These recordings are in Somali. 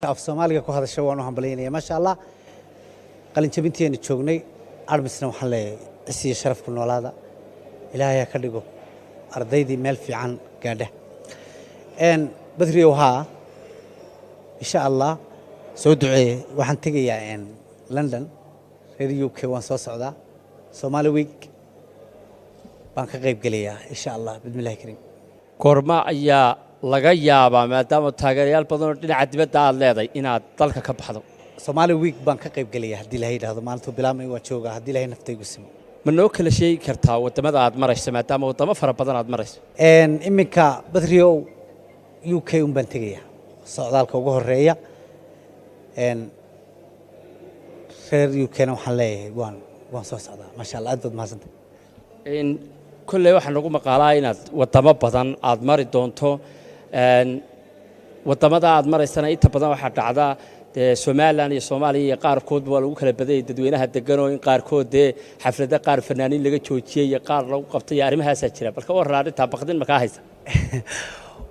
Af Soomaaliga ku hadasha waan u hambalyaynaya, maasha Allah. Qalinjabintiaynu joognay Armisna waxaan leeyahay cis iyo sharaf ku noolaada, Ilaahay ha ka dhigo ardaydii meel fiican gaadha. Badriyow, haa, insha Allah, soo duceeye. Waxaan tegayaa London, reer UK waan soo socdaa, Somali Week baan ka qayb gelayaa insha Allah, bismillahi kariim. Goorma ayaa laga yaabaa, maadaama taageerayaal badanoo dhinaca dibadda aad leeday, inaad dalka ka baxdo? Somali Week baan ka qayb gelaya haddii Ilahay yidhaahdo. Maalintuu bilaabmay waan joogaa haddii Ilahay naftaygu simo. Ma noo kala sheegi kartaa waddamada aad marayso, maadaama waddamo fara badan aad marayso? Iminka Badriow UK un baan tegayaa socdaalka ugu horeeya. Reer UK-na waxaan leeyahay waan soo socdaa, maasha Allah. Aad baad mahadsantay. Kolley waxaa nagu maqaalaa inaad waddamo badan aad mari doonto. Waddamada aad maraysana inta badan waxaa dhacda dee Somalilan iyo Soomaaliya iyo qaarkoodba waa lagu kala badanyay dadweynaha deganoo, in qaarkood dee xaflado qaar fanaaniin laga joojiyey iyo qaar lagu qabtay iyo arrimahaasaa jira. Balka warran arrintaa, baqdin makaa haysa?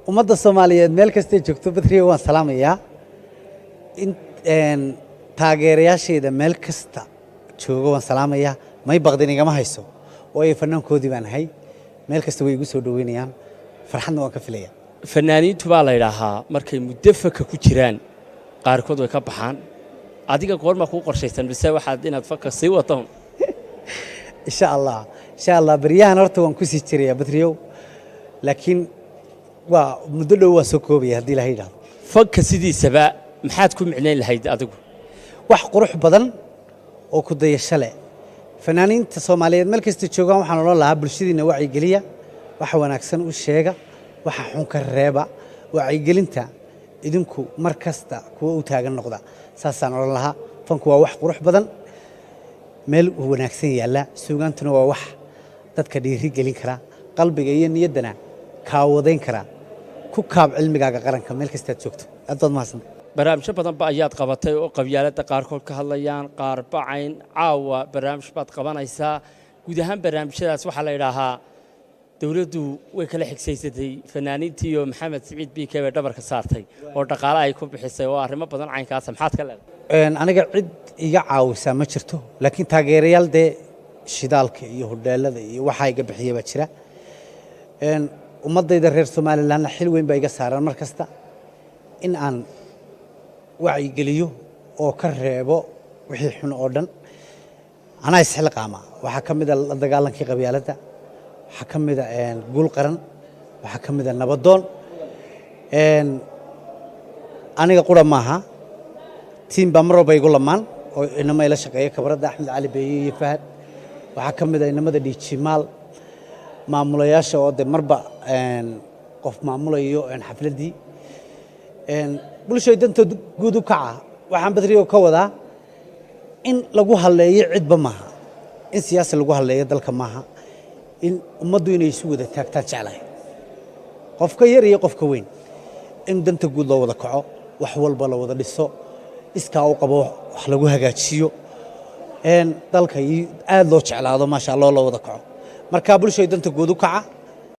Ummadda Soomaaliyeed meel kastay joogto, Badriya, waan salaamayaa. In taageerayaashayda meel kasta jooga waan salaamayaa. May baqdin igama hayso, waayo fanaankoodii baan ahay, meel kasta way igu soo dhoweynayaan, farxadna waan ka filaya. Fanaaniintu baa la yidhaahaa markay muddo faka ku jiraan qaarkood way ka baxaan. Adiga goormaa kuu qorshaysan, mise waxaad inaad faka sii watoon? Insha Allah, insha Allah, baryahan horta waan kusii jirayaa Badriyow, laakiin waa muddo dhow waan soo koobaya haddii Ilahay yidhahdo. Fanka sidiisaba maxaad ku micnayn lahayd adigu? Wax qurux badan oo ku dayasho leh. Fanaaniinta Soomaaliyeed meel kasta joogaan waxaan odhan lahaa bulshadiina wacyigeliya, waxa wanaagsan u sheega, waxa xun ka reeba. Wacyigelinta idinku mar kasta kuwa u taagan noqda, saasaan odhan lahaa. Fanku waa wax qurux badan, meel wanaagsan yaalla. Suugaantuna waa wax dadka dhiiri gelin kara, qalbiga iyo niyaddana kaawadayn kara. Ku kaab cilmigaaga qaranka meel kastaad joogto. Aad baad mahadsantay. Barnaamijyo badan ba ayaad qabatay oo qabyaaladda qaarkood ka hadlayaan, qaar bacayn. Caawa barnaamij baad qabanaysaa. Guud ahaan barnaamijyadaas waxaa la yidhaahaa dowladdu way kala xigsaysatay fanaaniintii iyo Maxamed Siciid BK bay dhabarka saartay oo dhaqaale ay ku bixisay oo arrimo badan caynkaasa. Maxaad ka leedahay? Aniga cid iga caawisaa ma jirto, laakiin taageerayaal dee shidaalka iyo hodheelada iyo waxaa iga bixiya baa jira. Ummaddayda reer Somalilandna xil weyn baa iga saaran mar kasta in aan wacyigeliyo oo ka reebo wixii xun oo dhan. Anaa isxilqaama. Waxaa ka mid a la dagaalankii qabyaaladda, waxaa ka mid a guul qaran, waxaa ka mid a nabadoon. Aniga qura maaha, tiim baa mar walba igu lamaan oo inama ila shaqeeya, kabaradda Axmed Cali Beeye iyo Fahad. Waxaa ka mid a inamada Dhiijimaal, maamulayaasha oo de marba qof maamulayo xafladdii. Bulshay dantood guud u kaca. Waxaan Badriyo ka wadaa in lagu halleeyo cidba maaha, in siyaasi lagu halleeyo dalka maaha, in ummaddu inay isu wada taagtaan jeclahay, qofka yar iyo qofka weyn, in danta guud loo wada kaco, wax walba la wada dhiso, iskaa u qabo wax lagu hagaajiyo, dalka iyo aada loo jeclaado, maasha Allah, loo wada kaco. Marka bulshay danta guud u kaca.